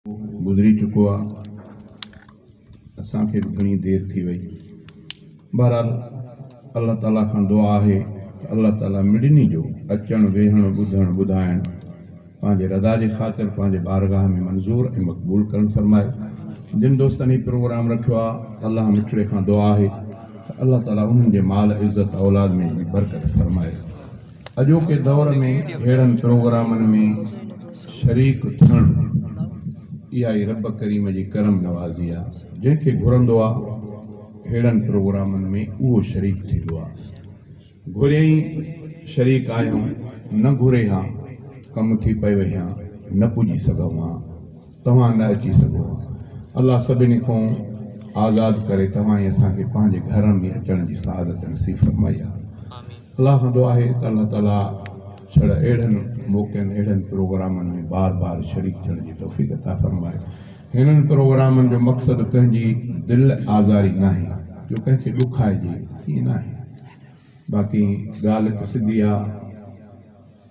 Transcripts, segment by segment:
گذري چڪو آ اسان کي به گهڻي دير ٿي وئي بهرحال الله تعالي کان دعا آهي ته الله تعالي مڙني جو اچڻ ويهڻ ٻڌڻ ٻڌائڻ پنهنجي رضا جي خاطر پنهنجي بارگاهه ۾ منظور ۽ مقبول ڪرڻ فرمائي جن دوستن هي پروگرام رکيو آ الله مٺڙي کان دعا آهي ته الله تعالي انهن جي مال عزت اولاد ۾ به برڪت فرمائي. اڄوڪي دور ۾ ههڙن پروگرامن ۾ شريڪ ٿيڻ اها ئي رب ڪريم جي ڪرم نوازي آ، جنهن کي گهرندو آ ههڙن پروگرامن ۾ اهو شريڪ ٿيندو آ. گهريائين شريڪ آهيون، نه گهري ها ڪم ٿي پوي ها، نه پڄي سگهون ها، توهان نه اچي سگهو ها. الله سڀني کون آزاد ڪري توهان ۽ اسان کي پنهنجي گهرن ۾ اچڻ جي سعادت نصيب فرمائي آ. الله کان دعا آهي ته الله تعالي ڇڙ اهڙن موقعن اهڙن پروگرامن ۾ بار بار شريڪ ٿيڻ جي توفيق عطا فرمائي. هنن پروگرامن جو مقصد ڪنهن جي دل آزاري ناهي جو ڪنهن کي ڏکائجي ائين ناهي باقي ڳالهه ته سڌي آ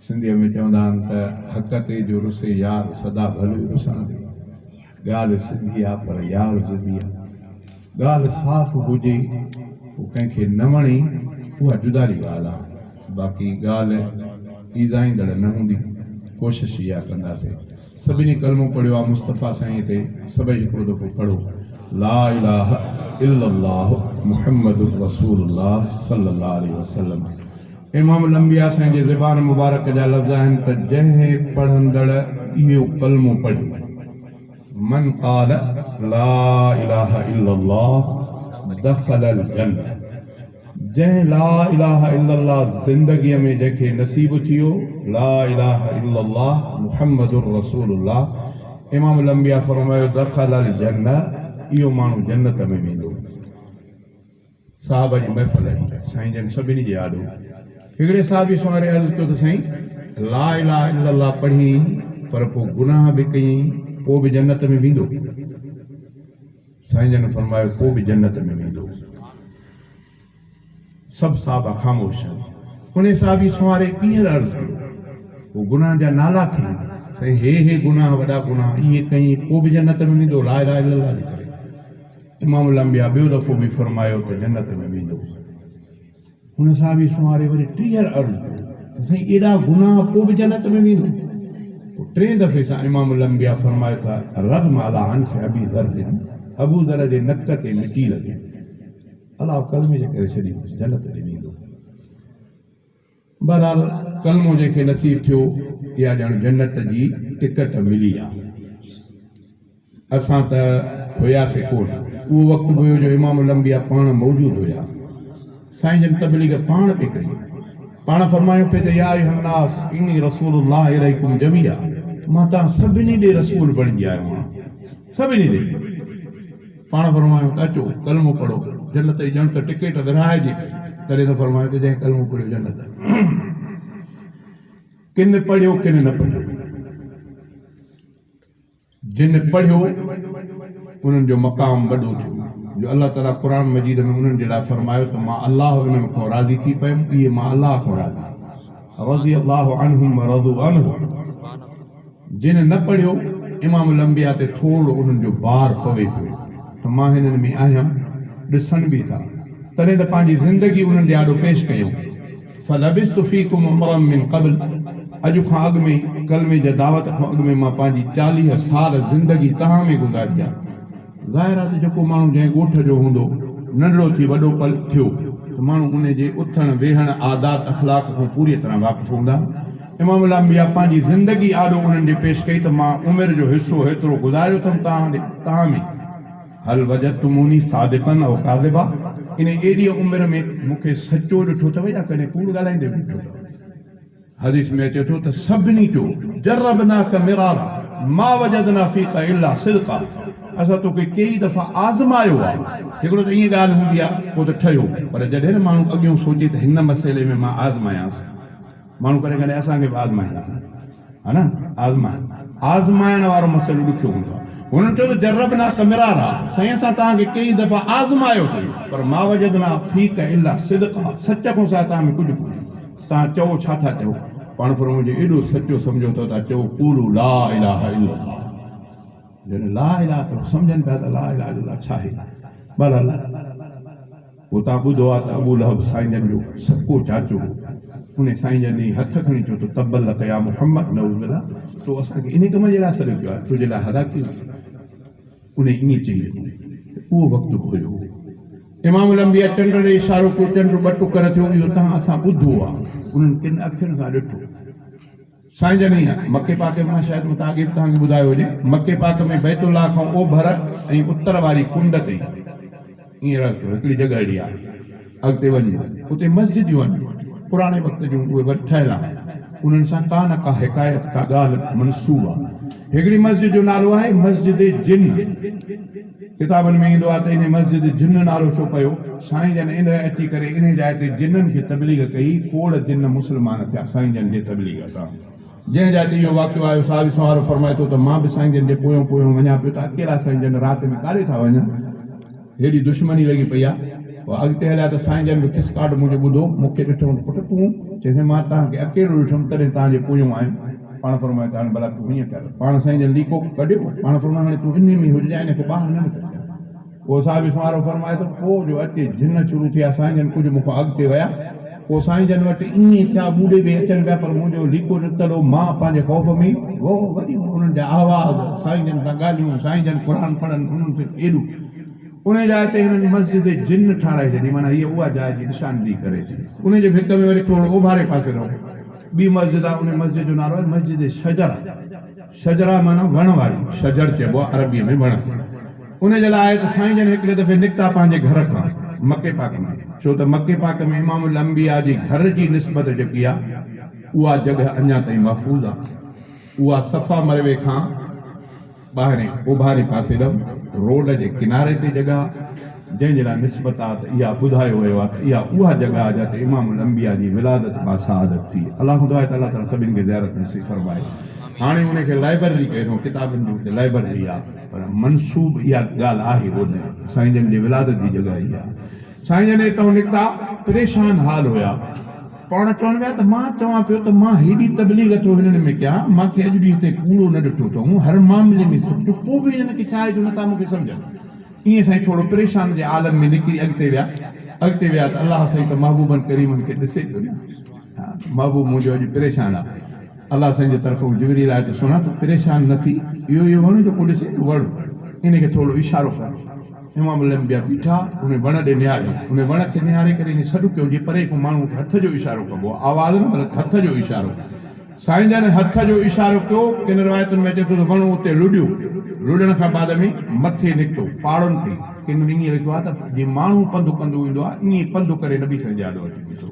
سنڌيء ۾ چوندا آهن ته حق تي جو رسي يار سدا ڀلو رسڻ ڏي. ڳالهه سڌي آ پر يار ضدي آ. ڳالهه صاف هجي پوء ڪنهن کي نه وڻي اها جداري ڳالهه آ. باقي ڳالهه ايذائيندڙ نه هوندي. ڪوشش اها ڪنداسي. سڀني ڪلمو پڙهيو آ مصطفيٰ سائين تي سڀئي هڪڙو دفعو پڙهو لا اله الا الله محمد رسول الله صلي الله عليه وسلم. امام الانبياء سائين جي زبان مبارڪ جا لفظ آهن ته جنهن پڙهندڙ اهو ڪلمو پڙهيو، من قال لا اله الا الله دخل الجنه، جنهن لا اله الا الله زندگيء ۾ جنهن کي نصيب ٿيو، لا اله الا الله محمد رسول الله، امام الانبياء فرمايو دخل الجنه، اهو ماڻهو جنت ۾ ويندو. صاحب جي محفل هئي، سائين جن سڀني جي آڏو هڪڙي صحابي سونهاري عرض ڪيو ته سائين لا اله الا الله پڙهيائين پر پوء گناهه به ڪيائين پوء به جنت ۾ ويندو؟ سائين جن فرمايو پوء به جنت ۾ ويندو. سڀ صحابه خاموش آهن. انهي صحابي سونهاري ٻيهر عرض ڪيو پوء گناهن جا نالا کنيائين سائين هي هي گناهه وڏا گناهه اهي ڪيائين پوء به جنت ۾ ويندو لا اله الا الله جي ڪري؟ امام الانبياء ٻيو دفعو به فرمايو ته جنت ۾ ويندو. هن صحابي سونهاري وري ٽيهر عرض ڪيو ته سائين ايڏا گناهه پوء به جنت ۾ ويندو؟ پوء ٽئين دفعي سان امام الانبياء فرمايو ته رغم علي انف ابي ذر، ابو ذر جي نڪ تي مٽي لڳي. الله ڪلمي جي ڪري ڇڏيندس جنت ڏي ويندو. بهرحال ڪلمو جنهن کي نصيب ٿيو اها ڄڻ جنت جي ٽڪٽ ملي آ. اسان ته هياسي ڪونه. اهو وقت به هيو جو امام الانبياء پاڻ موجود هيا. سائين جن تبليغ پاڻ پئي ڪئي. پاڻ فرمايو پئي ته يا ايها الناس اني رسول الله اليڪم جميعا مان توهان سڀني ڏي رسول بڻجي آيو آهيان. سڀني ڏي. پاڻ فرمايو ته اچو ڪلمو پڙهو جنت جي ڄڻ ته ٽڪيٽ ورهائجي پئي. تڏهن ته فرمايو ته جنهن ڪلمو پڙهيو جنت. ڪن پڙهيو ڪن نه پڙهيو. جن پڙهيو انهن جو مقام وڏو ٿيو جو الله تعالي قرآن مجيد ۾ انهن جي لاء فرمايو ته مان الله انهن کان راضي ٿي پيم اهي مان الله کان راضي رضي الله عنهم ورضوا عنه جن نه پڙهيو امام الانبياء تي ٿورڙو انهن جو بار پوي پيو ته مان هنن ۾ آهيان ڏسن به ٿا تڏهن ته پنهنجي زندگي انهن جي آڏو پيش ڪيائون. فلبثت فيڪم عمرا من قبل اڄ کان اڳ ۾ ڪلمي جي دعوت کان اڳ ۾ مان پنهنجي 40 سال زندگي توهان ۾ گذاري آهي. ظاهر آهي ته جيڪو ماڻهو جنهن ڳوٺ جو هوندو، ننڍڙو ٿي وڏو پل ٿيو ته ماڻهو ان جي اٿڻ ويهڻ، عادات اخلاق کان پوريء طرح واقف هوندا. امام الانبياء پنهنجي زندگي آڏو انهن جي پيش ڪئي ته مان عمر جو حصو هيترو گذاريو اٿم توهان ۾. هل وجدتموني صادقا او ڪاذبا انهي ايڏيء عمر ۾ مون کي سچو ڏٺو اٿو يا ڪڏهن ڪوڙ ڳالهائيندي به ڏٺو اٿو؟ حديث ۾ اچي ٿو ته سڀني چيو، جربناک مرارا ما وجدنا فيک الا صدقا اسان توکي ڪيئي دفعا آزمايو آهي. هڪڙو ته ائين ڳالهه هوندي آهي پوء ته ٺهيو پر جڏهن نه ماڻهو اڳيون سوچي ته هن مسئلي ۾ مان آزمايانس. ماڻهو ڪڏهن ڪڏهن اسان کي به آزمائيندا آهن ها نه آزمائڻ آزمائڻ وارو مسئلو ڏکيو هوندو آهي هنن چيو ته جربناک مرارا سائين اسان توهان کي ڪيئي دفعا آزمايو سهي پر ما وجدنا فيک الا صدقا سچ کان سواء توهان ۾ ڪجهه ڪونهي توهان چئو ڇا ٿا چئو پاڻ فرمايو جي ايڏو سچو سمجهو ٿو ته چئو قولوا لا اله الا الله. جڏهن لا اله ته سمجهن پيا ته لا اله الا الله ڇا آهي. بهرحال پوء توهان ٻڌو آهي ته ابو لهب سائين جن جو سڪو چاچو هو. انهي سائين جن ڏي هٿ کڻي چيو ته تبا لڪ يا محمد نعوذ بالله تو اسان کي انهي ڪم جي لاء سڏيو پيو آهي تنهنجي لاء هلاڪي هئي. انهي ائين چئي ڏنو ته اهو وقت به هيو. امام الانبياء چنڊ ڏي اشارو ڪيو چنڊ ٻه ٽڪر ٿيو اهو توهان اسان ٻڌو آهي انهن ڪن اکين سان ڏٺو. سائين جن ائين مڪي پاڪ ۾ مان شايد متان اڳي به توهان کي ٻڌايو هجي مڪي پاڪ ۾ بيت الله کان اوڀر ۽ اتر واري ڪنڊ تي ائين رستو هڪڙي جڳهه اهڙي آهي اڳتي وڃبو اتي مسجديون آهن پراڻي وقت جون اهي وري ٺهيل آهن انهن سان ڪا نه ڪا حڪايت ڪا ڳالهه منسوب آهي هڪڙي مسجد جو نالو آهي مسجد جن ڪتابن ۾ ايندو آهي ته انهي مسجد جن نالو ڇو پيو؟ سائين جن انهي اچي ڪري انهي جاء تي جنن کي تبليغ ڪئي، کوڙ جن مسلمان ٿيا سائين جن جي تبليغ سان. جنهن جاء تي اهو واقعو آيو صحابي سنوارو فرمائي ٿو ته مان به سائين جن جي پويون پويون وڃان پيو ته اڪيلا سائين جن رات ۾ ڪاڏي ٿا وڃن هيڏي دشمني لڳي پئي آهي. پوء اڳتي هليا ته سائين جن به کسڪاٽ منهنجو ٻڌو مون کي ڏٺئون ته پٽ تون؟ چيائين مان توهان کي اڪيلو ڏٺم تڏهن توهان جي پويون آيم. پاڻ فرمايو ته هاڻي ڀلا تون هيئن ڪر. پاڻ سائين جن ليڪو ڪڍيو. پاڻ فرمايو هاڻي تون انهي ۾ ئي هججانء انهي کان ٻاهر نه نڪرجانء. پوء صاحب سنوارو فرمائي ٿو پوء جو اچي جن شروع ٿيا سائين جن ڪجهه مون کان اڳتي ويا. پوء سائين جن وٽ ائين ٿيا مون ڏي به اچن پيا پر منهنجو ليڪو نڪتل هو مان پنهنجي خوف ۾ هو وري انهن جا آواز سائين جن سان ڳالهيون سائين جن قرآن پڙهن انهن کي ايڏو انهي جاء تي هنن مسجد جن ٺاهرائي ڇڏي معنيٰ هيء اها جاء جي نشاندهي ڪري ٿي. انهي جي ڀت ۾ وري ٿورو اوڀاري پاسي رهو. ٻي مسجد آهي، ان مسجد جو نالو آهي مسجد شجره. شجره معنيٰ وڻ واري، شجر چئبو آهي عربيء ۾ وڻ کي. ان جي لاء آهي ته سائين جن هڪڙي دفعي نڪتا پنهنجي گهر کان مڪي پاڪ ۾، ڇو ته مڪي پاڪ ۾ امام الانبياء جي گهر جي نسبت جيڪي آهي اها جڳهه اڃا تائين محفوظ آهي. اها صفا مروي کان ٻاهرين اوڀارين پاسي ڏانهن روڊ جي ڪناري تي جڳهه جنهن جي لاء نسبت آ ته اها ٻڌايو ويو آ ته اها اها جڳهه آ جاتي امام الانبياء جي ولادت باسعادت ٿي. الله کان دعا آهي ته الله تعالي سڀني کي زيارت نصيب فرمائي. هاڻي ان کي لائبرري ڪئي اٿئون ڪتابن جي اتي لائبرري آ پر منسوب اها ڳالهه آهي اوڏانهن سائين جن جي ولادت جي جڳهه اها آ. سائين جن اتئون نڪتا پريشان حال هيا. پاڻ چوڻ ويا ته مان چوان پيو ته مان هيڏي تبليغ ٿو هنن ۾ ڪيان، مان کي اڄ ڏينهن تائين ڪوڙو نه ڏٺو اٿئون، هر معاملي ۾ سچو، پوء به هنن کي ڇا آهي جو نٿا مون کي سمجهن. ائين سائين ٿورو پريشان جي عالم ۾ نڪري اڳتي ويا، اڳتي ويا ته الله سائين ته محبوبن ڪريمن کي ڏسي پيو نه، ها محبوب منهنجو اڄ پريشان آ. الله سائين جي طرفون جبريل آيو ته سهڻا تون پريشان نه ٿي، اهو اهو وڻ جيڪو ڏسين نه وڙ، ان کي ٿورو اشارو ڪر. امام الانبياء بيٺا، ان وڻ ڏي نهاريو، ان وڻ کي نهاري ڪري ائين سڏ ڪيو جيئن پري کان ماڻهوء کي هٿ جو اشارو ڪبو آهي، آواز نه بلڪ هٿ جو اشارو. سائين جن هٿ جو اشارو ڪيو، ڪن روايتن ۾ اچي ٿو ته وڻ اتي لڏيو، لڏڻ کان بعد ۾ مٿي نڪتو، پاڙن تي، ڪن ائين لکيو آهي ته جيئن ماڻهو پنڌ ڪندو ايندو آهي، ائين پنڌ ڪري نبي سائين جي آڏو اچي بيٺو.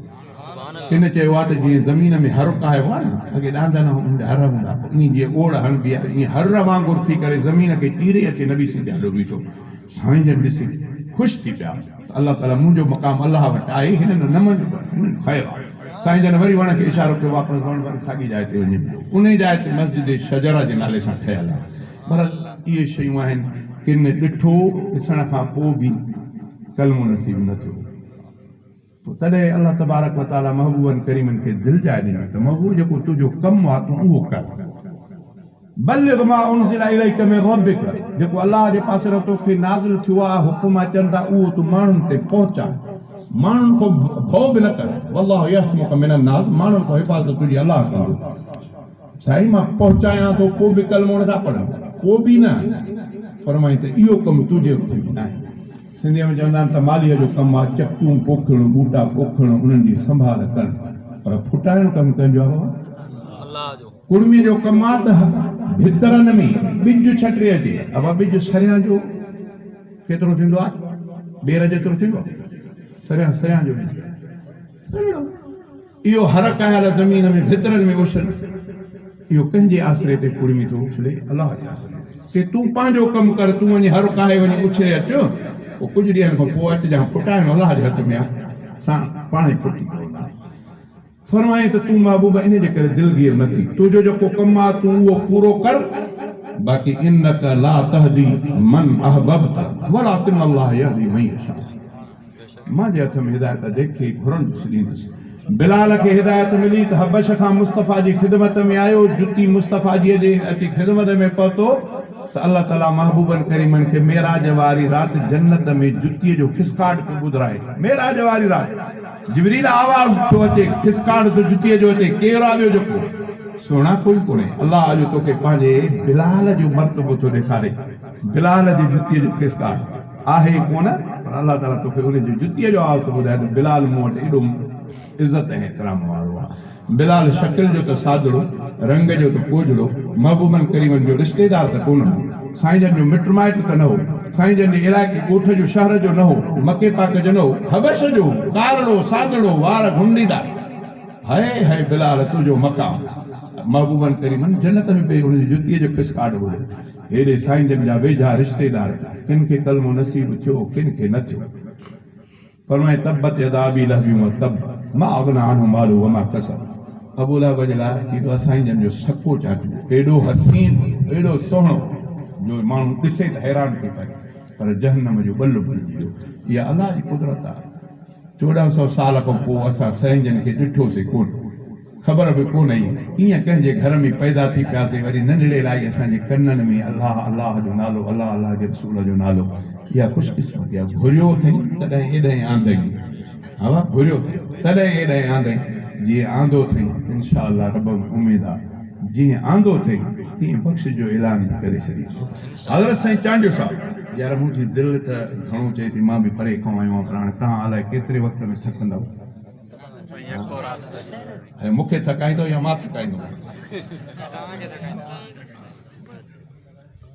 ڪن چيو آهي ته جيئن زمين ۾ هر ڪاهبو آهي نه، اڳي ڏاندن ۾ هر هوندا هئا، ائين جيئن اوڙ هڻبي آهي، ائين هر وانگر ٿي ڪري زمين کي چيري اچي نبي سائين جي آڏو بيٺو. سائين جن ڏسي خوش ٿي پيا ته الله تعاليٰ منهنجو مقام الله وٽ آهي، هنن نه مڃيو پر هنن جو خير آهي. سائين جن وري وڻ کي اشارو ڪيو، واپس وڻ وري ساڳي جاء تي وڃي بيٺو. انهيء جاء تي مسجد شجره جي نالي سان ٺهيل آهي. بهرحال اهي شيون آهن، ڪن ڏٺو، ڏسڻ کان پوء به ڪلمو نصيب نه ٿيو. پوء تڏهن الله تبارڪ و تعاليٰ محبوبن ڪريمن کي دلجاء ڏني ته محبوب جيڪو تنهنجو ڪم آهي تون اهو ڪر. بلغ ما انزل اليک من ربک جيڪو الله جي پاسي کان توکي نازل ٿيو آهي حڪم اچن ٿا اهو تون ماڻهن تي پهچاء ماڻهن کان ڀؤ به نه ڪر والله يعصمک من الناس ماڻهن کان حفاظت تنهنجي الله ڪندو. سائين مان پهچايان ٿو پوء به ڪلمو نٿا پڙهن پوء به نه فرمائين ته اهو ڪم تنهنجي وس ۾ ناهي. سنڌيء ۾ چوندا آهن ته مالهيء جو ڪم آهي چڪون پوکڻ، ٻوٽا پوکڻ، انهن جي سنڀال ڪرڻ، پر ڦٽائڻ ڪم ڪنهن جو آهي بابا؟ الله جو. ڪڙميء جو ڪم آهي ته ڀترن ۾ ٻج ڇٽي اچي. ابا ٻج سريان جو ڪيترو ٿيندو آهي؟ ٻير جيترو ٿيندو آهي؟ سريان سريان جو ٻج. اهو هر ڪاهيل زمين ۾ ڀترن ۾ اڇل. اهو ڪنهن جي آسري تي ڪڙمي ٿو اڇلي؟ الله جي آسري تي. چي تون پنهنجو ڪم ڪر، تون وڃي هر ڪاهي وڃي اڇلي اچ، پوء ڪجهه ڏينهن کان پوء اچجان، ڦٽائڻ الله جي هٿ ۾ آهي، سان پاڻهي ڦٽي پوندا. فرمايائين ته تون محبوب ان جي ڪري دلگير نه ٿي، تنهنجو جيڪو ڪم آهي تون اهو پورو ڪر، باقي انک لا تهدي من احببت ولڪن الله يهدي من يشاء. مان جي هٿ ۾ هدايت آ جنهن کي گهرندس ڏيندس. بلال کي هدايت ملي ته حبش کان مصطفيٰ جي خدمت ۾ آيو، جتي مصطفيٰ جيء جي اچي خدمت ۾ پهتو ته ته الله تعاليٰ محبوبن ڪريمن کي معراج واري رات جنت ۾ جتيء جو کسڪاٽ پيو ٻڌرائي. معراج واري رات جبريل آواز ٿو اچي، کسڪاٽ ٿو جتيء جو اچي، ڪير آ ٻيو جيڪو؟ سهڻا ڪوئي ڪونهي. الله اڄ توکي پنهنجي بلال جو مرتبو ٿو ڏيکاري. بلال جي جتيء جو کسڪاٽ آهي ڪونه، پر الله تعاليٰ توکي ان جي جتيء جو آواز ٿو ٻڌائي ته بلال مون وٽ ايڏو عزت ۽ احترام وارو آ. بلال شڪل جو ته سادڙو، رنگ جو ته ڪوجهڙو، محبوبن ڪريمن جو رشتيدار ته ڪونه هو، سائين جن جو مٽ مائٽ ته نه هو، سائين جن جي علائقي ڳوٺ جو شهر جو نه هو، مڪي پاڪ جو نه هو، حبش جو هو، ڪارڙو، سادڙو، وار گهنڊيدار. هئي هئي بلال تنهنجو مقام. محبوبن ڪريمن جنت ۾ پئي ان جي جتيء جو کسڪاٽ ٻڌو. هيڏي سائين جن جا ويجها رشتيدار، ڪن کي ڪلمو نصيب ٿيو، ڪن کي نه ٿيو. فرمائي تبت يدا ابي لهب و تب ما اغني عنه ماله وما ڪسب ابو لهب جي لاء هي ته سائين جن جو سڪو چاچو هو ايڏو حسين ايڏو سهڻو جو ماڻهو ڏسي ته حيران ٿي پئي پر جهنم جو ٻل بڻجي ويو اها الله جي قدرت آهي 1400 سال کان پوء اسان سائين جن کي ڏٺوسي ڪونه خبر به ڪو نه ئي ڪيئن ڪنهن جي گهر ۾ پيدا ٿي پياسين وري ننڍڙي لاء ئي اسان جي ڪنن ۾ الله الله جو نالو الله الله جي رسول جو نالو اها خوش قسمتي آهي گهريو اٿئي تڏهن ايڏهين آندئي ها گهريو اٿئي تڏهن ايڏهين آندئي جيئن آندو اٿئي انشاء الله رب ۾ اميد آ جيئن آندو اٿئي تيئن بخشش جو اعلان به ڪري ڇڏيندو حضرت سائين چانڊيو صاحب يار منهنجي دل ته گهڻو چئي ٿي مان به پري کان آيو آهيان پر هاڻي توهان الائي ڪيتري وقت ۾ ٿڪندؤ. ۽ مون کي ٿڪائيندو يا مان ٿڪائيندومانس.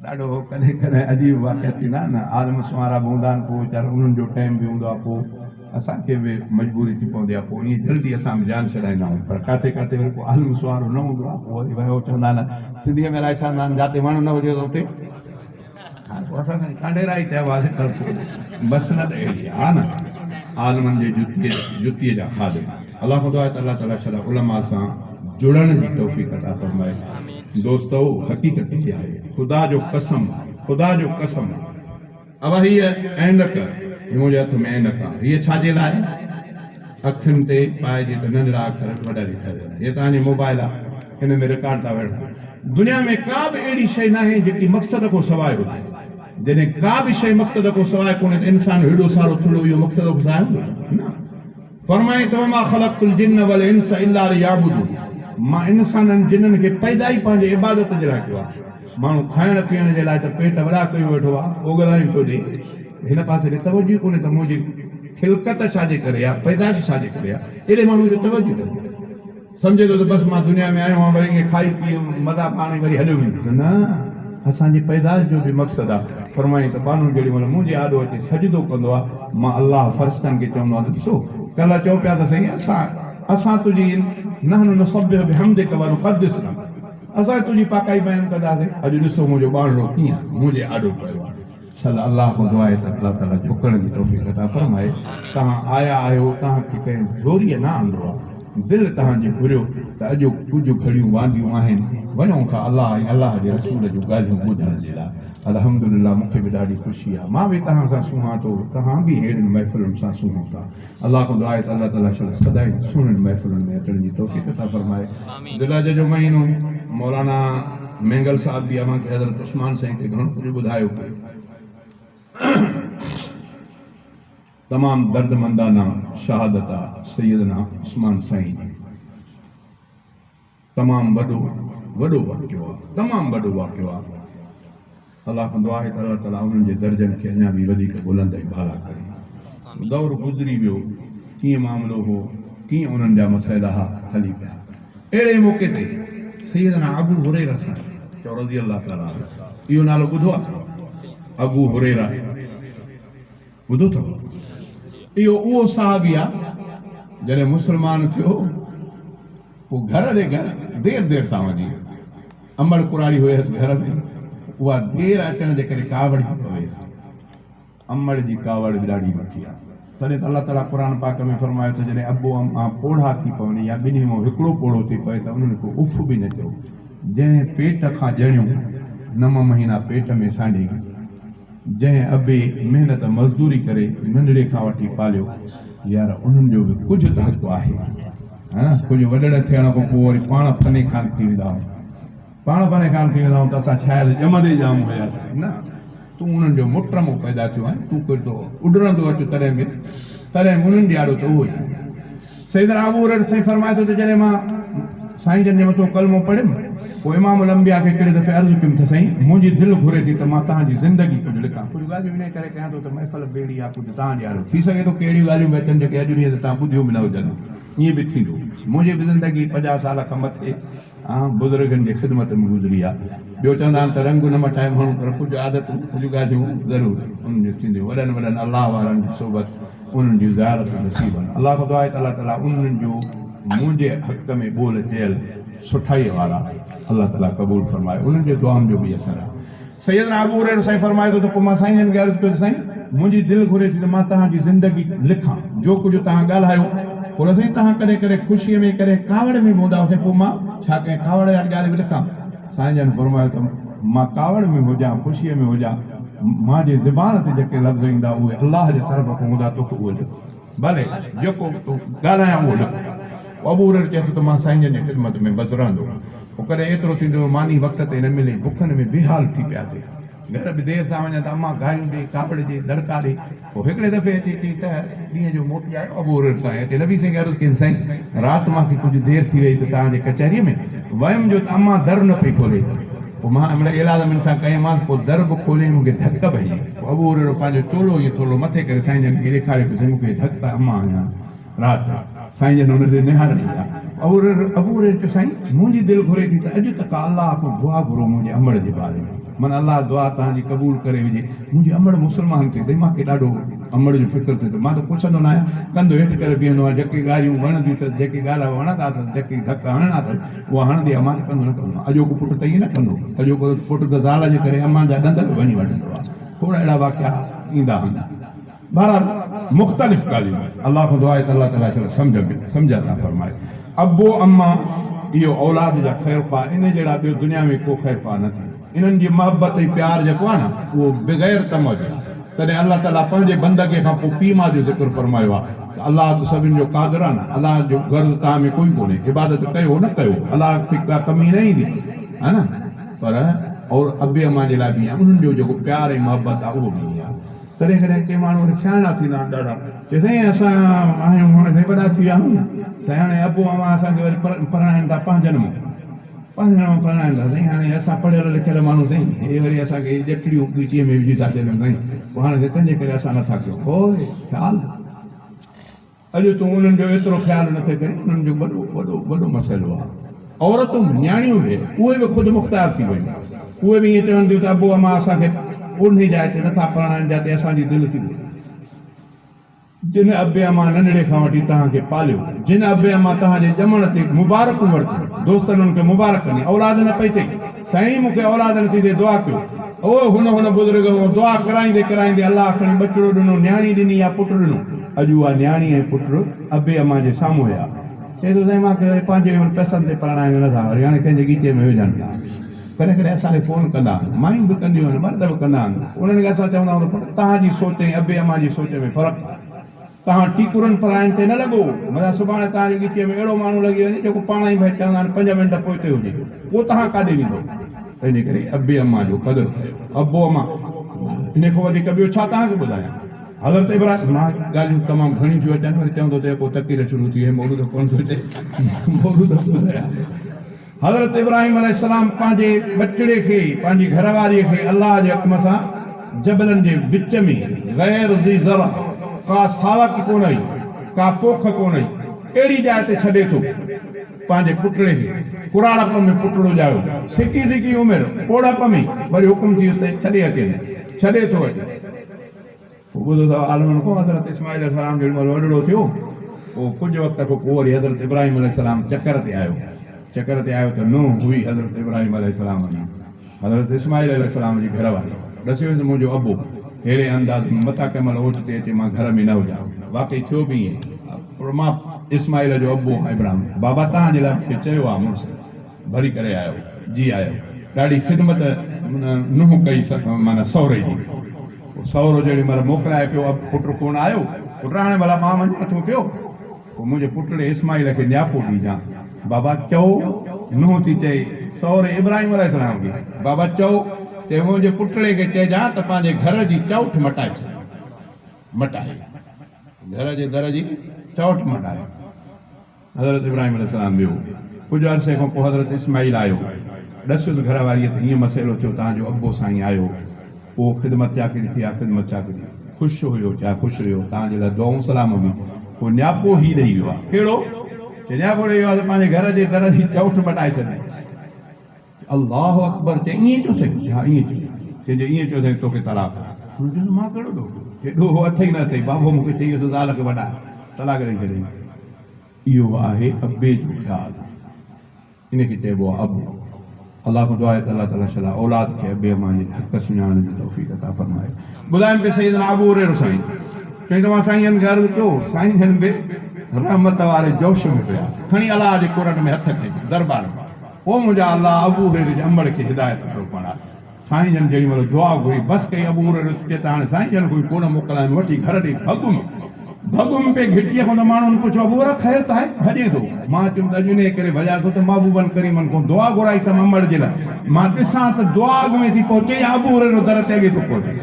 ڏاڍو ڪڏهن ڪڏهن عجيب واقعا ٿيندا آهن نه عالم سنوارا به هوندا آهن پوء ويچارا انهن جو ٽائيم به هوندو آهي پوء اسان کي به مجبوري ٿي پوندي آهي پوء ائين جلدي اسان به جان ڇڏائيندا آهيون پر ڪاٿي ڪاٿي وري ڪو عالم سنوارو نه هوندو آهي پوء وري ويو چوندا آهن سنڌيء ۾ الائي ڇا چوندا آهن جاتي وڻ نه هجي ته اتي اسان سائين ڪانڊيرا ئي چئبو آهي پر مسند اهڙي آهي نه عالمن جي جتيء جتيء جا خادم الله کان دعا آهي ته الله تعالي شل علماء سان جڙڻ جي توفيق عطا فرمائي دوستو حقيقت هي آهي خدا جو قسم خدا جو قسم ابا هيء عينڪ هي منهنجي هٿ ۾ عينڪ آهي هيء ڇا جي لاء اکين تي پائجي ته ننڍڙا اکر وڏا ڏيکارجن هيء توهان جي موبائل آهي ان ۾ رڪارڊ ٿا ويهن. دنيا ۾ ڪا به اهڙي شيء ناهي جيڪي مقصد کان سواء هجي. جڏهن ڪا به شيء مقصد کان سواء ڪونهي ته انسان هيڏو سارو ٿلهو اهو مقصد کان سواء هوندو ڇا؟ نه. فرمائي ته وما خلقت الجن والانس الا ليعبدون مان انسانن جنن کي پيدا ئي پنهنجي عبادت جي لاء ڪيو آهي. ماڻهو کائڻ پيئڻ جي لاء ته پيٽ وڏا ڪيو ويٺو آهي، اوڳرايون ٿو ڏئي. هن پاسي ڏي توجه ئي ڪونهي ته منهنجي خلقت ڇا جي ڪري آهي، پيدائش ڇا جي ڪري آهي. اهڙي ماڻهوء جو توجه ئي ڪونهي. سمجهي ٿو ته بس مان دنيا ۾ آيو آهيان وري ائين کائي پي مزا ماڻي وري هليو ويندس. نه، اسان جي پيدائش جو به مقصد آهي. فرمايائين ته ٻانهو جيڏي مهل منهنجي آڏو اچي سجدو ڪندو آهي، مان الله فرشتن کي چوندو آهيان ته ڏسو، ڪلهه چئو پيا ته سائين اسان اسان تنهنجي نحن نسبح بحمدک ونقدس لک اسان تنهنجي پاڪائي بيان ڪنداسين، اڄ ڏسو منهنجو ٻانهڙو ڪيئن منهنجي آڏو پيو آهي. شل الله کان دعا آهي ته الله تعالي جهڪڻ جي توفيق عطا فرمائي. توهان آيا آهيو توهان کي ڪنهن زوريء نه آندو آهي. دل توهان جي گهريو ته اڄ ڪجهه گهڙيون وانديون آهن وڃون ٿا الله ۽ الله جي رسول جون ڳالهيون ٻڌڻ جي لاء. الحمدلله مون کي به ڏاڍي خوشي آهي مان به توهان سان سونهان ٿو توهان به ههڙين محفلن سان سونهون ٿا. الله کان دعا آهي ته الله تعالي شل سدائين سهڻين محفلن ۾ اچڻ جي توفيق عطا فرمائي. ذوالحج جو مهينو مولانا مينگل صاحب به اوهان کي حضرت عثمان سائين تي گهڻو ڪجهه ٻڌايو پئي. تمام دردمندانه شهادت آ سيدنا عثمان سائين جي. تمام وڏو وڏو واقعو آ تمام وڏو واقعو آ الله کان دعا آهي ته الله تعالي انهن جي درجن کي اڃا به وڌيڪ بلند ۽ بالا ڪري دور گذري ويو ڪيئن معاملو هو ڪيئن انهن جا مسئلا ها هلي پيا اهڙي موقعي تي سيدنا ابو هريره صاحب چئو رضي الله تعالي عنه اهو نالو ٻڌو آ ابو هريره ٻڌو اٿو؟ اهو اهو صحابي آ جڏهن مسلمان ٿيو پوء گهر ڏي گهر دير دير سان وڃي امڙ ڪراڙي هيس گهر ۾ اها دير اچڻ جي ڪري ڪاوڙجي پويس. امڙ جي ڪاوڙ به ڏاڍي مٺي آ. تڏهن ته الله تعاليٰ قرآن پاڪ ۾ فرمايو ته جڏهن ابو امان پوڙها ٿي پون يا ٻنهي مان هڪڙو پوڙهو ٿي پوي ته انهن کي اف به نه چئو. جنهن پيٽ کان ڄڻيو نو مهينا پيٽ ۾ سانڍي جنهن ابي محنت مزدوري ڪري ننڍڙي کان وٺي پاليو، يار انهن جو به ڪجهه ته حق آهي. ها ڪجهه وڏڙ ٿيڻ کان پوء وري پاڻ فني خان ٿي ويندا آهيون. پاڻ پريشان ٿي ويندا آهيون ته اسان شايد ڄمندي ئي ڄام هياسين. نه، تون انهن جو مٽ مان پيدا ٿيو آهين، تون ڪير ٿو اڏرندو اچ تڏهن به تڏهن به انهن جي آڏو ته اهو ئي آهين. سيدنا ابو هريره سائين فرمائي ٿو ته جڏهن مان سائين جن جي مٿو ڪلمو پڙهيم پوء امام الانبياء کي هڪڙي دفعي عرض ڪيم ته سائين منهنجي دل گهري ٿي ته مان توهان جي زندگي ڪجهه لکان ڪجهه ڳالهيون انهي ڪري ڪيان ٿو ته محفل به اهڙي آهي ڪجهه توهان جي آڏو ٿي سگهي ٿو ڪي اهڙيون ڳالهيون به اچن جيڪي اڄ ڏينهن تي توهان ٻڌيون به نه هجن ائين به ٿيندو منهنجي به زندگي 50 سال کان مٿي عام بزرگن جي خدمت ۾ گذري آ. ٻيو چوندا آهن ته رنگ نه مٽائي ماڻهو پر ڪجهه عادتون ڪجهه ڳالهيون ضرور انهن جون ٿينديون. وڏن وڏن الله وارن جي صحبت انهن جون زيارتون نصيب آهن. الله کان دعا آهي ته الله تعالي انهن جو منهنجي حق ۾ ٻول چيل سٺائي وارا الله تعالي قبول فرمائي. انهن جي دعائن جو به اثر آهي. سيدنا ابو هريره سائين فرمائي ٿو ته پوء مان سائين جن کي عرض ڪيو ته سائين منهنجي دل گهري ٿي ته مان توهان جي زندگي لکان جو ڪجهه توهان ڳالهايو پر سائين توهان ڪڏهن ڪڏهن خوشيء ۾ ڪڏهن ڪاوڙ ۾ به هوندا هئا سائين پوء مان ڇا ڪنهن ڪاوڙ واري ڳالهه به لکان؟ سائين جن فرمايو ته مان ڪاوڙ ۾ هجان خوشيء ۾ هجان مان جي زبان تي جيڪي لفظ ايندا اهي الله جي طرف کان هوندا توکي اهي لک ڀلي جيڪو ڳالهايان اهو لک. پوء ابو هريره چئي ٿو ته مان سائين جن جي خدمت ۾ بس رهندو هوس. پوء ڪڏهن ايترو ٿيندو هو ماني وقت تي نه ملي، بکن ۾ بيحال ٿي پياسي. گهر به دير سان وڃان ته امان گاريون ڏي، ڪاوڙجي، دڙڪا ڏي. پوء هڪڙي دفعي اچي چئي ته ڏينهن جو موٽي آيو ابو هريره سائين اچي نبي سائين کي عرض ڪيائين سائين رات مان کي ڪجهه دير ٿي وئي ته توهان جي ڪچهريء ۾ ويم جو ته امان در نه پئي کولي. پوء مان امڙ ايلاز منٿان ڪيمانس پوء در به کوليائين مون کي ڌڪ به هنيائين. پوء ابو هريره پنهنجو چولو ائين ٿورڙو مٿي ڪري سائين جن کي ڏيکاريو ته سائين مون کي ڌڪ امان هنيا. رات سائين جن ان ڏي نهارڻ لڳا. ابو هريره چيو، سائين منهنجي دل گهري ٿي ته اڄ ته ڪا الله کان دعا گهرو منهنجي امڙ جي باري ۾. من الله دعا توهان جي قبول ڪري وجهي. منهنجي امڙ مسلمان ٿئي. سائين مان کي ڏاڍو امڙ جو فڪر ٿئي ٿو. مان ته پڇندو ناهيان. ڪنڌ هيٺ ڪري بيهندو آهيان. جيڪي ڳالهيون وڻنديون اٿس، جيڪي ڳالهه وڻندا اٿس، جيڪي ڌڪ هڻڻا اٿس، اها هڻندي آهي. مان ته ڪنڌ نه ڪندو آهيان. اڄوڪو پٽ ته ائين نه ڪندو. اڄوڪو پٽ ته زال جي ڪري امان جا ڏند به ڀڃي وٺندو آهي. کوڙ اهڙا واقعا ايندا آهن. بهرحال مختلف ڳالهيون الله کان دعا آهي ته الله تعالي شل سمجهه ۾ سمجهه عطا فرمائي. ابو اما اهو اولاد جا خير خواه ان جهڙا ٻيو دنيا ۾ ڪو خير خواه نه ٿيندو. انهن جي محبت ۽ پيار جيڪو آهي نه اهو بغير طمع جي آهي. تڏهن الله تعالي پنهنجي بندگي کان پوء پيء ماء جو ذڪر فرمايو آهي ته الله ته سڀن جو قادر آهي نه الله جو غرض توهان ۾ ڪوئي ڪونهي عبادت ڪيو نه ڪيو الله کي ڪا ڪمي نه ايندي ها نه پر اور ابي اما جي لاء به ائين آهي انهن جو جيڪو پيار ۽ محبت آهي اهو به ائين آهي. ڪڏهن ڪڏهن ڪي ماڻهو وري سياڻا ٿيندا آهن ڏاڍا، چي سائين اسان آهيون هاڻي سائين وڏا ٿي ويا آهيون، سائين هاڻي ابو اوهان اسان کي وري پرڻائين ٿا پنهنجن مان، پنهنجن مان پرڻائين ٿا سائين هاڻي اسان پڙهيل لکيل ماڻهو سائين هي وري اسان کي ڄٽڙيون ڳچيء ۾ وجهي ٿا ڇڏين سائين پوء هاڻي سائين تنهنجي ڪري اسان نٿا ڪيون. هوء خيال. اڄ تون انهن جو ايترو خيال نه ٿي ڪرين، انهن جو وڏو وڏو وڏو مسئلو آهي. عورتون به، نياڻيون به، اهي به خود مختار ٿي ويون. اهي به ائين چون ٿيون ته ابو امان اسان کي انهي جاء تي نه ٿا پرڻائين جاتي اسان جي دل ٿي گهري. جن ابي امان ننڍڙي کان وٺي توهان کي پاليو، جن ابي امان توهان جي ڄمڻ تي مبارڪون ورتيون، دوستن انهن کي مبارڪ ڏني، اولاد نه پئي ٿئي، سائين مون کي اولاد نه ٿي ٿئي دعا ڪيو. او هن هن بزرگ کان دعا ڪرائيندي ڪرائيندي الله کڻي ٻچڙو ڏنو، نياڻي ڏني يا پٽ ڏنو. اڄ اها نياڻي ۽ پٽ ابي امان جي سامهون هيا. چئي ٿو سائين مان کي وري پنهنجي هن پئسن تي پرڻائين نه ٿا وري هاڻي ڪنهن جي ڳچيء ۾ وجهن ٿا. ڪڏهن ڪڏهن اسان کي فون ڪندا آهن. مايون به ڪنديون آهن مرد به ڪندا آهن. انهن کي اسان چوندا آهيون ته پٽ توهان جي سوچ ۽ ابي امان جي سوچ ۾ فرق آهي. توهان ٽيڪرن پراين تي نه لڳو، متان سڀاڻي توهان جي ڳچيء ۾ اهڙو ماڻهو لڳي وڃي جيڪو پاڻ ئي ڀئي چوندا آهن پنج منٽ پوئتي هجي، پوء توهان ڪاڏي ويندؤ؟ تنهنجي ڪري ابي امان جو قدر ڪيو. ابو امان، انهيء کان وڌيڪ ٻيو ڇا توهان کي ٻڌايان؟ حضرت ابراهيم، مان ڳالهيون تمام گهڻيون ٿيون اچن، وري چوندو ته ڪو تقرير شروع ٿي وئي، مولود ڪونه ٿو چئي، مولود ٻڌايان. حضرت ابراهيم عليه السلام پنهنجي ٻچڙي کي، پنهنجي گهر واريء کي الله جي حڪم سان جبلن جي وچ ۾ غير ذي زرع، ڪا ساوڪ ڪونه هئي، ڪا پوک ڪونه هئي، اهڙي جاء تي ڇڏي ٿو. پنهنجي پٽڙي کي ڪراڙپ ۾ پٽڙو ڄايو، سڪي سڪي عمر، پوڙهپ ۾ وري حڪم ٿيس ته ڇڏي اچين، ڇڏي ٿو اچي. پوء ٻڌو ته عالمن کان حضرت اسماعيل عليه السلام جيڏي مهل وڏڙو ٿيو، پوء ڪجهه وقت کان پوء وري حضرت ابراهيم عليه السلام چڪر تي آيو. چڪر تي آيو ته نونهن هئي حضرت ابراهيم عليه السلام جي، حضرت اسماعيل عليه السلام جي گهر واري. ڏسيو هيس ته منهنجو ابو ههڙي انداز ۾ متان ڪنهن مهل اوچتي اچي مان گهر ۾ نه هجان. واقعي ٿيو به ائين. پر مان اسماعيل جو ابو آهيان ابراهيم بابا توهان جي لاء مون کي چيو آهي مڙس. ڀري ڪري آيو. جي آيو. ڏاڍي خدمت نونهن ڪئي معنيٰ سهري جي. پوء سهرو جهڙي مهل موڪلائي پيو اب پٽ ڪونه آيو. پٽ هاڻي ڀلا مان وڃان ٿو پيو. پوء منهنجي پٽڙي اسماعيل کي نياپو ڏيجان. بابا چئو. نونهن ٿي چئي. سهري ابراهيم عليه السلام کي، بابا چئو، چي منهنجي پٽڙي کي چئجان ته پنهنجي گهر جي چؤٺ مٽائي ڇڏي. مٽائي. گهر جي در جي چؤٺ مٽائي. حضرت ابراهيم عليه السلام ويو. ڪجهه عرصي کان پوء حضرت اسماعيل آيو. ڏسيس گهر واريء ته هيئن مسئلو ٿيو توهان جو ابو سائين آيو. پوء خدمت چاڪري ٿي آ خدمت چاڪري. خوش هيو چا خوش هيو توهان جي لاء دعائون سلام به. پوء نياپو هي ڏئي ويو آ. ڪهڙو؟ چي نياپو ڏئي ويو آ ته پنهنجي گهر جي در جي چؤٺ مٽائي ڇڏ. الله اڪبر چي ائين چيو اٿئي؟ چي ها ائين چيو. چي جي ائين چيو اٿئي توکي طلاق. هن چيو ته مان ڪهڙو ڏوهه ڪيو؟ چي ڏوهه اٿئي نه اٿئي بابو مون کي چئي ويو ته زال کي وڏا طلاق ڏئي ڇڏيائين. اهو آهي ابي جو خيال. ان کي چئبو آهي ابو. الله کان دعا آهي ته الله تعالي شلا اولاد کي ابي امان جي حق سڃاڻڻ جي توفيق عطا فرمائي. ٻڌايم پئي سيدنا ابو هريره سائين چيائين ته مان سائين جن کي عرض ڪيو سائين جن به رحمت واري جوش ۾ هيا کڻي الله جي قرن ۾ هٿ کنئي دربار ۾ او منهنجا الله ابو هريره جي امڙ کي هدايت ڪرو پاڻ سائين جن جيڏي مهل دعا گهري بس ڪئي ابو هريره چي ته هاڻي سائين جن کان ڪونه موڪلايم وٺي گهر ڏي ڀڳم ڀڳم پئي گهٽيء کان ته ماڻهن پڇيو ابو هريره خير ته آهي ڀڄين ٿو مان چيم ته اڄ انهيء ڪري ڀڄان ٿو ته محبوبن ڪريمن کان دعا گهرائي اٿم امڙ جي لاء مان ڏسان ته دعا اڳ ۾ ٿي پهچي يا ابو هريره در تي اڳي ٿو پهچي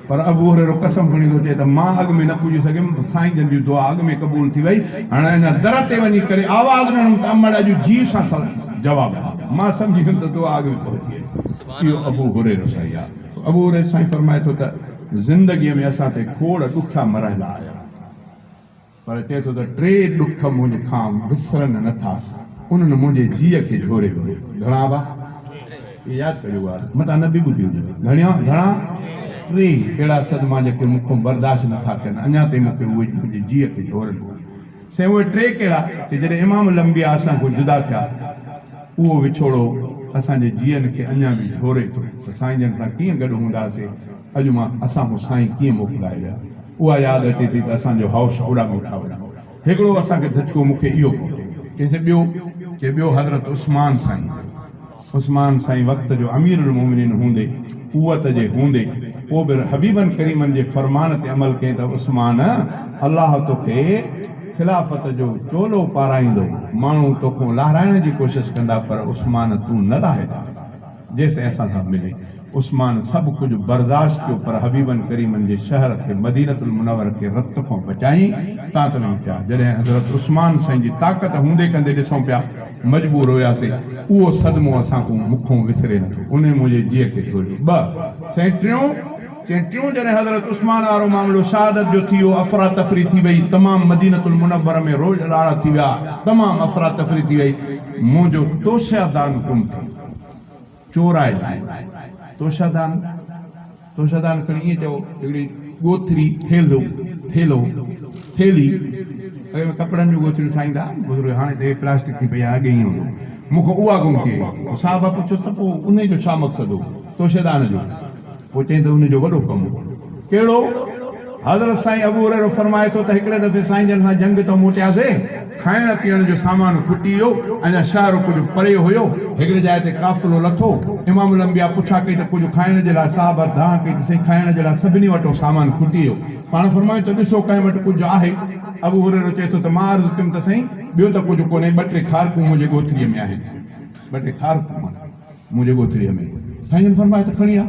پر ابو هريره قسم کڻي ٿو چئي ته مان اڳ ۾ نه پڄي سگهيم، سائين جن جي دعا اڳ ۾ قبول ٿي وئي، هاڻي اڃا در تي وڃي ڪري آواز ڏنم ته امڙ اڄ جيء سان جواب ڏنو، مان سمجهي ويم ته دعا اڳ ۾ پهچي وئي. اهو ابو هريره سائين آهي. ابو هريره سائين فرمائي ٿو ته زندگيء ۾ اسان تي کوڙ ڏکيا مرحلا آيا. پر چئي ٿو ته ٽي ڏک منهنجي کان وسرن نه ٿا، انهن منهنجي جيء کي جهوري وڌو. گهڻا ابا؟ اهي ياد ڪريو ڳالهه، متان نه به ٻڌي هجيو. گهڻيا؟ گهڻا؟ ٽي اهڙا صدما جيڪي مون کان برداشت نه ٿا ٿين، اڃا تائين مون کي اهي منهنجي جيء کي جهورن ٿا. سائين اهي ٽي ڪهڙا؟ چي جڏهن امام الانبياء اسان کان جدا ٿيا، اهو وڇوڙو اسان جي جيئن کي اڃا به جهوري ٿو ته سائين جن سان ڪيئن گڏ هونداسي، اڄ مان اسان کان سائين ڪيئن موڪلائي ويا. اها ياد اچي ٿي ته اسان جو هوش اڏامي ٿا وڃن. هڪڙو اسان کي ڌچڪو مون کي اهو پهتو. چيس ٻيو؟ چي ٻيو حضرت عثمان سائين جو. عثمان سائين وقت جو امير المومنين هوندي، قوت جي هوندي، پوء به حبيبن ڪريمن جي فرمان تي عمل ڪيائين ته عثمان! الله توکي خلافت جو چولو پارائيندو، ماڻهو توکون لاهرائڻ جي ڪوشش ڪندا پر عثمان تون نه لاهجان. جيسين اسان سان ملين. عثمان سڀ ڪجهه برداشت ڪيو پر حبيبن ڪريمن جي شهر کي مدينة المنوره کي رت کان بچائين تان ته وڃي ٿيا. جڏهن حضرت عثمان سائين جي طاقت هوندي ڪندي ڏسون پيا مجبور هياسي. اهو صدمو اسان کون مون کون وسري نٿو. انهي منهنجي جيء کي جهوليو. ٻه. سائين ٽيون، چئين ٽيون جڏهن حضرت عثمان وارو معاملو شهادت جو ٿي ويو افراتفري ٿي وئي تمام مدينة المنوره ۾ روڄ راڙا ٿي ويا تمام افراتفري ٿي وئي منهنجو توشه دان گم ٿي ويو. چورائي ويو. توشه دان، توشه دان کڻي ائين چئو، هڪڙي ڳوٿري، ٿيلهو، ٿيلهو، ٿيلهي، اڳي ۾ ڪپڙن جون ڳوٿريون ٺاهيندا ها نه بزرگ، هاڻي ته اهي پلاسٽڪ ٿي پئي آهي، اڳي ائين هوندو هو. مون کان اها گم ٿي وئي. پوء صاحب پڇيس ته پوء انهي جو ڇا مقصد هو، توشه دان جو؟ پوء چيائين ته ان جو وڏو ڪم هو. ڪهڙو؟ حضرت سائين ابو هريره فرمائي ٿو ته هڪڙي دفعي سائين جن سان جنگ تان موٽياسي، کائڻ پيئڻ جو سامان کٽي ويو، اڃا شهر ڪجهه پري هيو، هڪڙي جاء تي قافلو لٿو، امام الانبياء پڇا ڪئي ته ڪجهه کائڻ جي لاء صحابه دانهن ڪئي ته سائين کائڻ جي لاء سڀني وٽو سامان کٽي ويو، پاڻ فرمايو ته ڏسو ڪنهن وٽ ڪجهه آهي؟ ابو هريره چئي ٿو ته مان عرض ڪيم ته سائين ٻيو ته ڪجهه ڪونهي ٻه ٽي کارڪون منهنجي ڳوٿريء ۾ آهن، ٻه ٽي کارڪون آهن. منهنجي ڳوٿريء ۾. سائين جن فرمايو ته کڻي آ.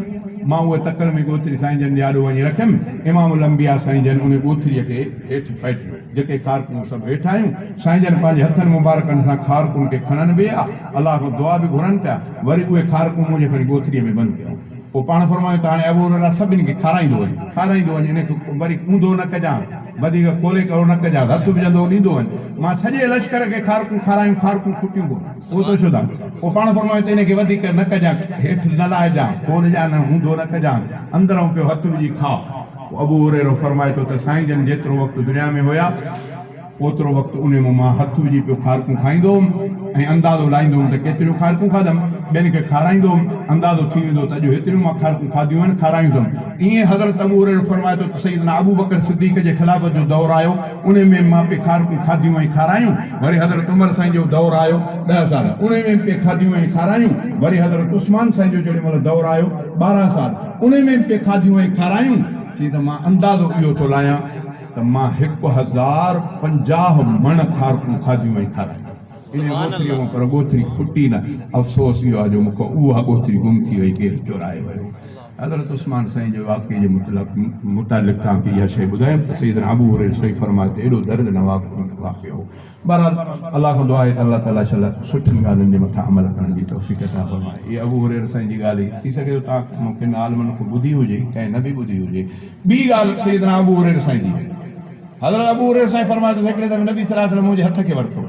مان اهي تڪڙ ۾ ڳوٿري سائين جن جي آڏو وڃي رکيم. امام الانبياء سائين جن انهي ڳوٿريء کي هيٺ پئٽيو. جيڪي کارڪون سڀ هيٺ آيون. سائين جن پنهنجي هٿن مبارڪن سان کارڪن کي کڻن به آ. الله کان دعا به گهرن پيا. وري اهي کارڪون منهنجي کڻي ڳوٿريء ۾ بند ڪيائون. پوء پاڻ فرمايو ته هاڻي ابو هريره سڀني کي کارائيندو وڃ. کارائيندو وڃ. انهي کي وري اونڌو نه ڪجانس. وڌيڪ کولي ڪرو نه ڪجانس. هٿ وجهندو ڏيندو وڃ. مان سڄي لشڪر کي کارڪون کارايون. کارڪون کٽيون ڪونه. اهو ته شڌ آهي. پوء پاڻ فرمايو ته ان کي وڌيڪ نه ڪجان، هيٺ نه لاهجان، کولجان نه، اونڌو نه ڪجان، اندرئون پيو هٿ وجهي کاء. پوء ابو هريره فرمائي ٿو ته سائين جن جيترو وقت دنيا ۾ هيا، اوترو وقت انهي مان مان هٿ وجهي پيو کارڪون کائيندو هوم ۽ اندازو لائيندو هوم ته ڪيتريون کارڪون کاڌم، ٻين کي کارائيندو هوم، اندازو ٿي ويندو هو ته اڄ هيتريون مان کارڪون کاڌيون آهن، کارايون اٿم. ائين حضرت ابو هريره فرمائي ٿو ته سيدنا ابوبڪر صديق جي خلافت جو دور آيو، انهي ۾ مان پي کارڪون کاڌيون ۽ کارايون، وري حضرت عمر سائين جو دور آيو ڏهه سال، انهي ۾ به پي کاڌيون ۽ کارايون، وري حضرت عثمان سائين جو جيڏي مهل دور آيو 12 سال، انهي ۾ به پي کاڌيون ۽ کارايون، چي ته مان اندازو اهو ٿو لايان ته مان 1050 مڻ کارڪون کاڌيون ۽ کارايون. انهيء ڳوٿريء مان پر ڳوٿري کٽي نه. افسوس اهو آهي جو مون کان اها ڳوٿري گم ٿي وئي، ڪير چورائي ويو. حضرت عثمان سائين جي واقعي جي متعلق توهان کي اها شيء ٻڌايم ته سيدنا ابو هريره سائين فرمايو ته ايڏو درد نواڪ واقعو هو. بهرحال الله کان دعا آهي ته الله تعالي شل سٺين ڳالهين جي مٿان عمل ڪرڻ جي توفيق عطا فرمائي. هي ابو هريره سائين جي ڳالهه هئي. ٿي سگهي ٿو توهان مان ڪن عالمن کان ٻڌي هجي، ڪنهن نه به ٻڌي هجي. ٻي ڳالهه سيدنا ابو هريره سائين جي. حضرت ابو هريره سائين فرمايو ته هڪڙي دفعي نبي صلي الله عليه وسلم منهنجي هٿ کي ورتو.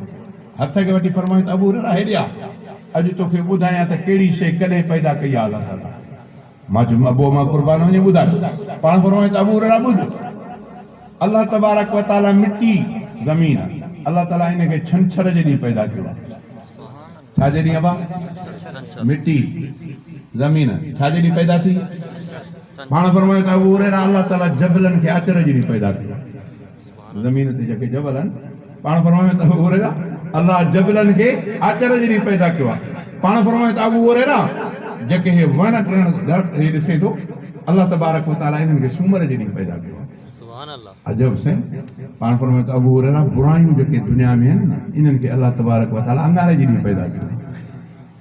هٿ کي وٺي فرمايو ته ابو هريره هيڏي آ، اڄ توکي ٻڌايان ته ڪهڙي شيء ڪڏهن پيدا ڪئي آهي الله تعالي. مان چيم ابو مان قربان وڃي ٻڌاء. پاڻ فرمايو ته ابو هريره ٻڌ، الله تبارڪ و تعالي مٽي، زمين، الله تعالي ان کي ڇنڇر جي ڏينهن پيدا ڪيو آهي. ڇا جي ڏينهن ابا؟ مٽي، زمين، ڇا جي ڏينهن پيدا ٿي؟ پاڻ فرمايو ته ابو هريره الله تعالي جبلن کي آچر جي ڏينهن پيدا ڪيو آهي. زمين تي جيڪي جبل آهن، پاڻ فرمايو ته ابو هريره الله جبلن کي آچر جي ڏينهن پيدا ڪيو آهي. پاڻ فرمايو ته ابو هريره جيڪي هي وڻ ٽڻ درخت هي ڏسين ٿو الله تبارڪ وتعالي انهن کي سومر جي ڏينهن پيدا ڪيو آهي. عجب سائين پاڻ فرمايو ته ابو هريره برايون جيڪي دنيا ۾ آهن نه انهن کي الله تبارڪ وتعالي انگاري جي ڏينهن پيدا ڪيو آهي.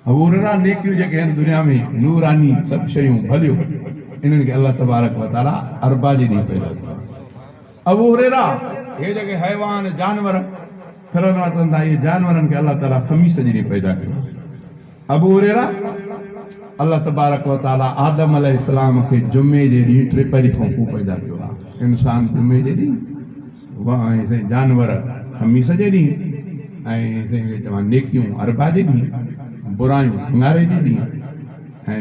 ابو هريره نيڪيون جيڪي آهن دنيا ۾ نوراني سڀ شيون ڀليون انهن کي الله تبارڪ وتعالي اربع جي ڏينهن پيدا ڪيو آهي. ابو هريره، هي جيڪي حيوان، جانور، ڦرن وتن ٿا، اهي جانورن کي الله تعاليٰ خميس جي ڏينهن پيدا ڪيو آهي. ابو هريره، الله تبارڪ و تعاليٰ آدم عليه السلام کي جمعي جي ڏينهن ٽيپهري کان پوء پيدا ڪيو آهي. انسان جمعي جي ڏينهن ۽ سائين جانور خميس جي ڏينهن ۽ سائين کي چوان نيڪيون اربع جي ڏينهن، برايون اڱاري جي ڏينهن ۽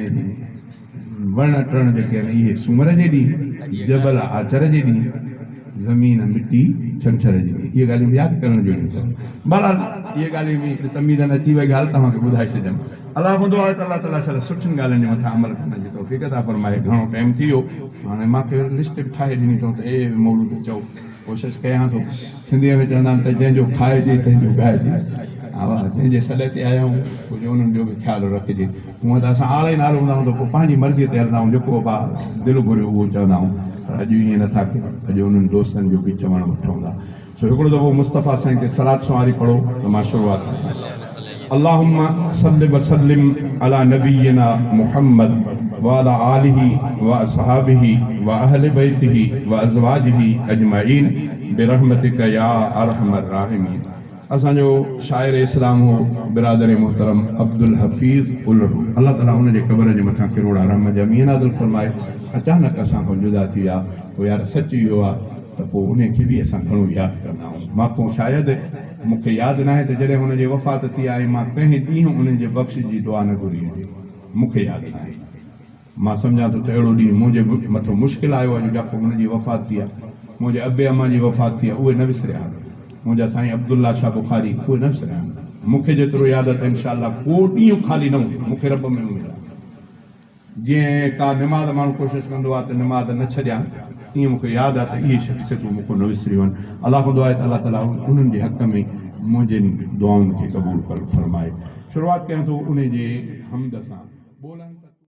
وڻ ٽڻ جيڪي آهن اهي سومر جي ڏينهن، جبل آچر جي ڏينهن، زمين مٽي ڇنڇر جي ڏينهن. اهي ڳالهيون به ياد ڪرڻ جهڙيون اٿو. بهرحال اهي ڳالهيون به هڪڙي تمهيدن اچي وئي ڳالهه توهان کي ٻڌائي ڇڏيم. الله کان دعا آهي ته الله تعاليٰ شل سٺين ڳالهين جي مٿان عمل ڪرڻ جي توفيق عطا فرمائي. گهڻو ٽائيم ٿي ويو هاڻي مان کي لسٽ به ٺاهي ڏني اٿئون ته اهي اهي مولود چئو. ڪوشش ڪيان ٿو. سنڌيء ۾ چوندا آهن ته جنهن جو کائجي تنهن جو ڳائجي. ها جنهن جي سڏ تي آيا آهيون ڪجهه انهن جو به خيال رکجي. هونء ته اسان آل ۽ نال هوندا آهيون ته پوء پنهنجي مرضيء تي هلندا آهيون جيڪو ابا دل گهريو اهو چوندا آهيون پر اڄ ائين نٿا ڪيون اڄ انهن دوستن جو به چوڻ وٺون ٿا. سو هڪڙو دفعو مصطفيٰ سائين تي صلات سنواري پڙهو ته مان شروعات ڪيان. اللهم صل وسلم علي نبينا محمد وعلي آله واصحابه واهل بيته وازواجه اجمعين برحمتک يا ارحم الراحمين. اسان جو شاعر اسلام هو برادر محترم عبدالحفيظ الهڙو الله تعالي ان جي قبر جي مٿان ڪروڙها رحم جا مينهن نازل فرمائي اچانڪ اسان کان جدا ٿي ويا پوء يار سچ اهو آ ته پوء انهي کي به اسان گهڻو ياد ڪندا آهيون مان کان شايد مون کي ياد ناهي ته جڏهن هن جي وفات ٿي آهي مان ڪنهن ڏينهن انهي جي بخش جي دعا نه گهري هجي مون کي ياد ناهي مان سمجهان ٿو ته اهڙو ڏينهن منهنجي به مٿو مشڪل آيو آهي جو جاکو هن جي وفات ٿي آهي منهنجي ابي امان جي وفات ٿي آهي اهي نه وسريا آهن منهنجا سائين عبدالله شاهه بخاري اهي نه وسريا آهن مون کي جيترو ياد آهي ته انشاء الله ڪو ڏينهن خالي نه هوندو مون کي رب ۾ اميد آهي. جيئن ڪا نماز ماڻهو ڪوشش ڪندو آهي ته نماز نه ڇڏيان، تيئن مون کي ياد آهي ته اهي شخصيتون مون کان نه وسريون آهن. الله کان دعا آهي ته الله تعاليٰ انهن جي حق ۾ منهنجين دعائن کي قبول فرمائي. شروعات ڪيان ٿو انهي جي حمد سان. ٻولن ته.